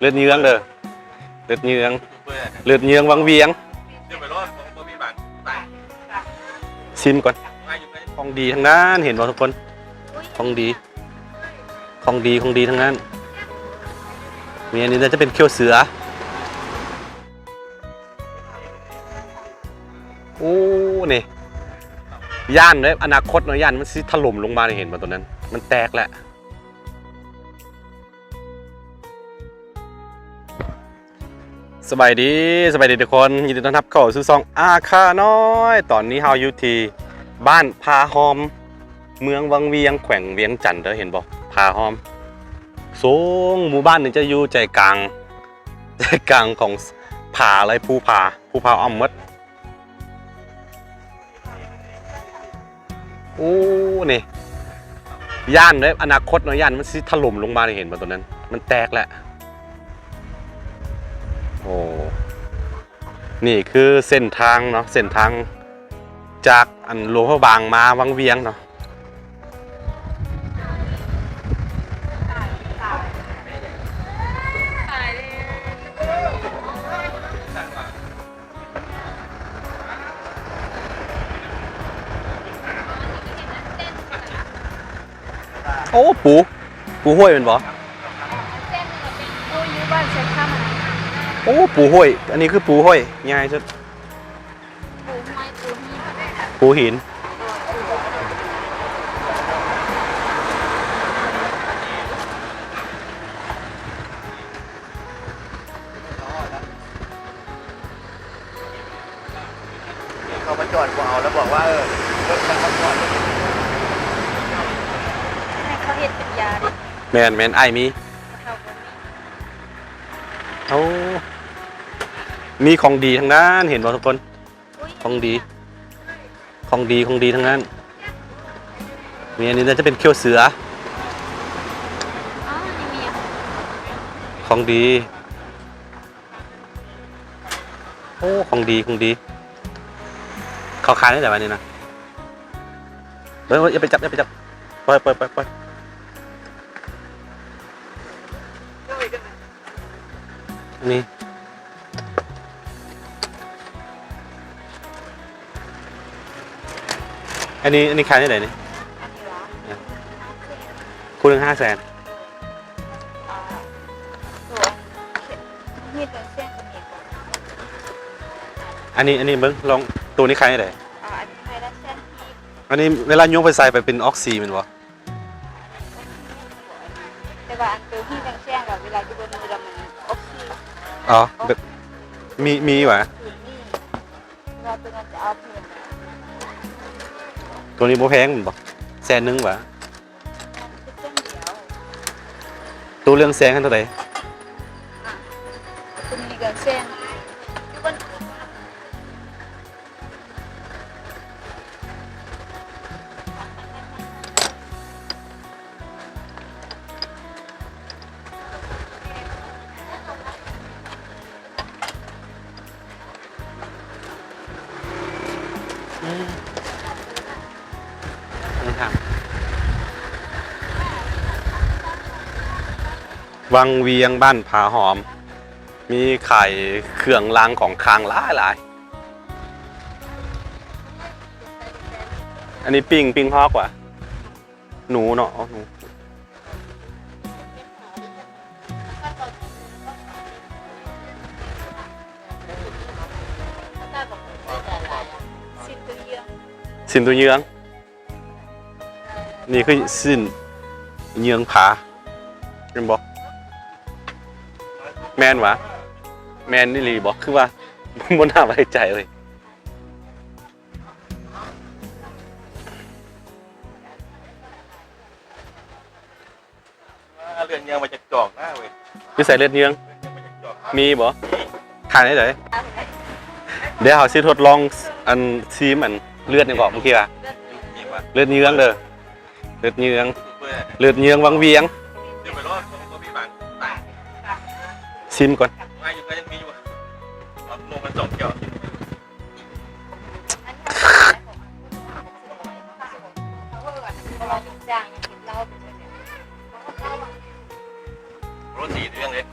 ເລືອດເຍືອງເດີ ເລືອດເຍືອງ ເລືອດເຍືອງວັງວຽງ. ຊິມກ່ອນ. ຂອງດີທັງນັ້ນ ເຫັນບໍ່ທຸກຄົນ? ຂອງດີ ຂອງດີ ຂອງດີທັງນັ້ນ. ນີ້ ອັນນີ້ໜ້າຈະເປັນຂ້ຽວເສືອ. ໂອ້ ນີ້ ຢ້ານເດ້ ອະນາຄົດເນາະ ຢ້ານມັນຊິຖະຫຼົ່ມລົງມານີ້ ເຫັນບໍ່? ໂຕນັ້ນມັນແຕກແລ້ວ. ສະບາຍດີ ສະບາຍດີທຸກຄົນ ຍິນດີຕ້ອນຮັບເຂົ້າສູ່ຊ່ອງອາຄານ້ອຍ. ຕອນນີ້ເຮົາຢູ່ທີ່ບ້ານຜາຫອມ ເມືອງວັງວຽງ ແຂວງວຽງຈັນເດີ. ເຫັນບໍ່? ຜາຫອມສູງ. ໝູ່ບ້ານນີ້ຈະຢູ່ໃຈກາງ ໃຈກາງຂອງຜາເລີຍ ພູຜາ ພູຜາອ້ອມໝົດ. ໂອ້ ນີ້ ຢ້ານເດ້ ອະນາຄົດເນາະ ຢ້ານມັນຊິຖະຫຼົ່ມລົງມານີ້ ເຫັນບໍ່? ໂຕນັ້ນມັນແຕກແລ້ວ. ໂອ້ ນີ້ຄືເສັ້ນທາງເນາະ ເສັ້ນທາງຈາກອັນຫຼວງພະບາງມາວັງວຽງເນາະ. ໂອ້ ປູ ປູຫ້ວຍແມ່ນບໍ່? ໂອ້ ປູຫ້ວຍ ອັນນີ້ຄືປູຫ້ວຍໃຫຍ່ສຸດ. ປູຫ້ວຍ ປູຫີນ ປູຫີນ. ເຂົາມາຈອດບໍ່ເອົາ ແລ້ວບອກວ່າ ເອີ ລົດມັນມາຈອດ ໃຫ້ເຂົາເຮັດເປັນຢາເດ້. ແມ່ນໆ ອ້າຍມີ ເຂົາບໍ່ມີ. ໂອ້ ມີຂອງດີທັງນັ້ນ ເຫັນບໍ່ທຸກຄົນ? ຂອງດີ ຂອງດີ ຂອງດີທັງນັ້ນ. ນີ້ ອັນນີ້ໜ້າຈະເປັນຂ້ຽວເສືອ. ຂອງດີ ໂອ້ ຂອງດີ ຂອງດີ. ເຂົາຂາຍໃນໃດວະນີ້ນະ? ເອີ ຢ່າໄປຈັບ ຢ່າໄປຈັບ ປ່ອຍ ປ່ອຍ ປ່ອຍ ປ່ອຍ. ນີ້ ອັນນີ້ ອັນນີ້ຂາຍເທົ່າໃດນີ້? ອັນນີ້ຫວາ? ຄູ່ໜຶ່ງຫ້າແສນ. ອ່າ ໂຕອັນ ມີແຕ່ແສນກວ່ານີ້. ອັນນີ້ ອັນນີ້ເບິ່ງ ລອງ ໂຕນີ້ຂາຍເທົ່າໃດ? ອ່າ ອັນນີ້ຂາຍລະແສນກີບ. ອັນນີ້ເວລາຍົງໄປໃສ່ໄປເປັນອອກສີແມ່ນບໍ່? ແຕ່ວ່າອັນໂຕຮີບແສງໆ ແບບເວລາຢູ່ບົນມືແລ້ວມັນອອກສີ. ອໍ ແບບ ມີ ມີຫວາ? ຄືນີ້ ວ່າໂຕນັ້ນຈະເອົາເພີ່ມ. ໂຕນີ້ບໍ່ແພງແມ່ນບໍ່? ແສນໜຶ່ງຫວາ? ໂຕເລື່ອງແສງຫັ້ນເທົ່າໃດ? ອ່ະ ໂຕນີ້ເລື່ອງແສງ ຢູ່ບົນ ວັງວຽງ ບ້ານຜາຫອມ ມີຂາຍເຄື່ອງລາງຂອງຂາງຫຼາຍໆ. ອັນນີ້ປີ້ງ ປີ້ງຮອກຫວາ? ໜູເນາະ ເອົາໜູ. ຊີ້ນຕົວເຍືອງ ນີ້ຄືຊີ້ນເຍືອງຜາ ແມ່ນບໍ່? ແມ່ນຫວາ? ແມ່ນອີ່ຫຼີບໍ່? ຄືວ່າບໍ່ໜ້າໄວ້ໃຈເລີຍ. ເລືອດເຍືອງມາຈາກຈອກນະເວີຍ. ຢູ່ໃສເລືອດເຍືອງ? ມີບໍ່? ຂາຍໃນໃດ? ດຽວເຮົາຊິທົດລອງ ອັນ ຊີມ ອັນ ເລືອດຫຍັງເກາະ ເມື່ອກີ້ວ່າ ເລືອດເຍືອງເດີ ເລືອດເຍືອງ ເລືອດເຍືອງວັງວຽງ. ຊີມກ່ອນ. ໂອ້ ສີ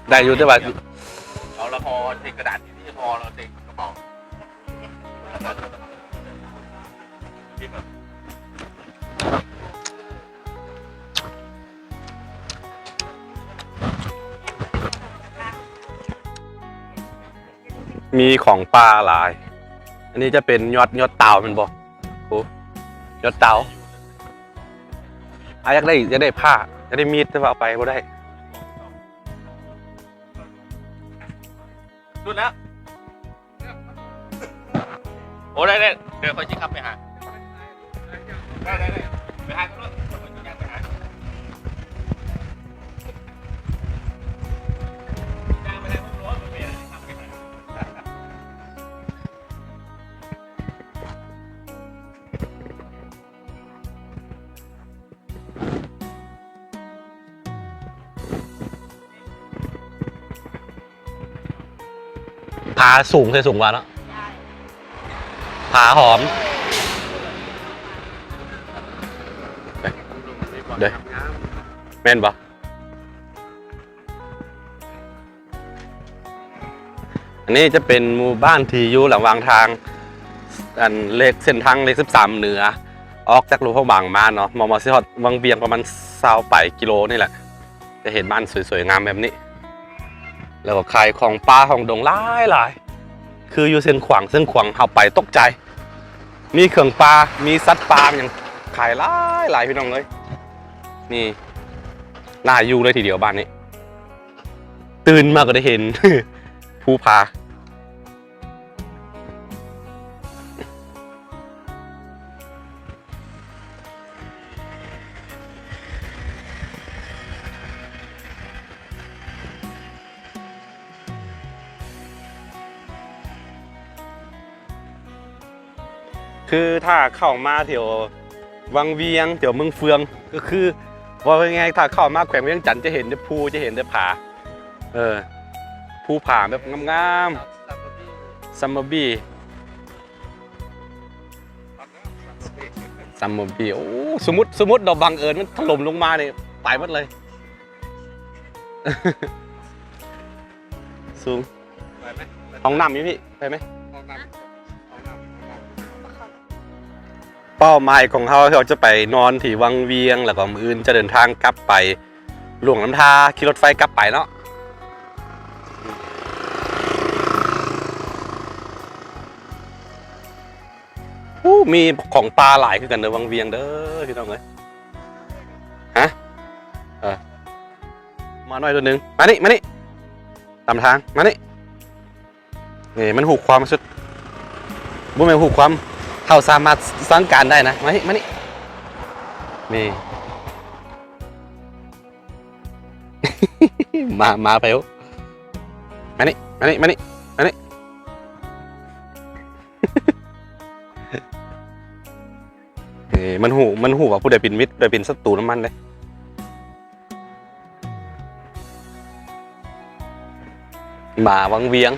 ໄດ້ຢູ່ ແຕ່ວ່າເອົາລະຫໍ່ໃສ່ກະດາດ ຫໍ່ລະໃສ່ກະເປົາ. ມີຂອງປ່າຫຼາຍ. ອັນນີ້ຈະເປັນຍອດ ຍອດຕາວແມ່ນບໍ່? ໂອ້ ຍອດຕາວ. ອາ ຢາກໄດ້ ຢາກໄດ້ພ້າ ຢາກໄດ້ມີດ ແຕ່ວ່າເອົາໄປບໍ່ໄດ້. ຫຼຸດແລ້ວ. ໂອ້ ໄດ້ ໄດ້ ດຽວຂ້ອຍຊິຂັບໄປຫາ. ໄດ້ ໄດ້ ໄດ້ ໄປຫາກັນໂລດ ຂ້ອຍຊິຍ່າງໄປຫາ. ຍ່າງໄປໄດ້ ຜາສູງ ໃສ່ສູງກວ່າເນາະ ຜາຫອມ. ເດ້ ແມ່ນບໍ່? ອັນນີ້ຈະເປັນໝູ່ບ້ານທີ່ຢູ່ລະຫວ່າງທາງ ອັນເລກ ເສັ້ນທາງເລກສິບສາມເໜືອ ອອກຈາກຫຼວງພະບາງມາເນາະ ມາ ມາຊິຮອດວັງວຽງປະມານຊາວປາຍກິໂລນີ້ແຫຼະ. ຈະເຫັນບ້ານສວຍໆງາມແບບນີ້ ແລ້ວກໍຂາຍຂອງປ່າຂອງດົງຫຼາຍໆ ຄືຢູ່ຊຽງຂວາງ ຊຽງຂວາງເຮົາໄປຕົກໃຈ ມີເຄື່ອງປ່າ ມີສັດປ່າຫຍັງຂາຍຫຼາຍໆ ພີ່ນ້ອງເອີຍ. ນີ້ໜ້າຢູ່ເລີຍທີດຽວບ້ານນີ້ ຕື່ນມາກໍໄດ້ເຫັນພູຜາ. ຄືຖ້າເຂົ້າມາແຖວວັງວຽງ ແຖວເມືອງເຟືອງ ກໍຄື ເວົ້າງ່າຍໆ ຖ້າເຂົ້າມາແຂວງວຽງຈັນ ຈະເຫັນແຕ່ພູ ຈະເຫັນແຕ່ຜາ ເອີ ພູຜາແບບງາມໆ Summer Bee. Summer Bee ໂອ້ ສົມມຸດ ສົມມຸດເນາະ ບັງເອີນມັນຖະຫຼົ່ມລົງມານີ້ ໄປໝົດເລີຍ ສູງ. ໄປໄໝ? ຫ້ອງນ້ຳຢູ່ພີ້ ໄປໄໝ? ຫ້ອງນ້ຳ ຫ້ອງນ້ຳ ຫ້ອງນ້ຳ. ເປົ້າໝາຍຂອງເຮົາ ເຮົາຈະໄປນອນທີ່ວັງວຽງ ແລ້ວກໍມື້ອື່ນຈະເດີນທາງກັບໄປຫຼວງນ້ຳທາ ຂີ່ລົດໄຟກັບໄປເນາະ. ໂອ້ ມີຂອງປ່າຫຼາຍຄືກັນເດີ ວັງວຽງເດີ ພີ່ນ້ອງເອີຍ. ຮະ ເອີ ໝານ້ອຍໂຕໜຶ່ງ ມານີ້ ມານີ້ ຕາມທາງ ມານີ້. ນີ້ມັນຮູ້ຄວາມສຸດ ບໍ່ແມ່ນຮູ້ຄວາມ ເຮົາສາມາດສັ່ງການໄດ້ນະ. ມານີ້ ມານີ້ ນີ້ ມາ ມາໄປໂອ ມານີ້ ມານີ້ ມານີ້ ມານີ້. ເອີ ມັນຮູ້ ມັນຮູ້ວ່າຜູ້ໃດເປັນມິດ ຜູ້ໃດເປັນສັດຕູນຳມັນເດ້. ໝາວັງວຽງ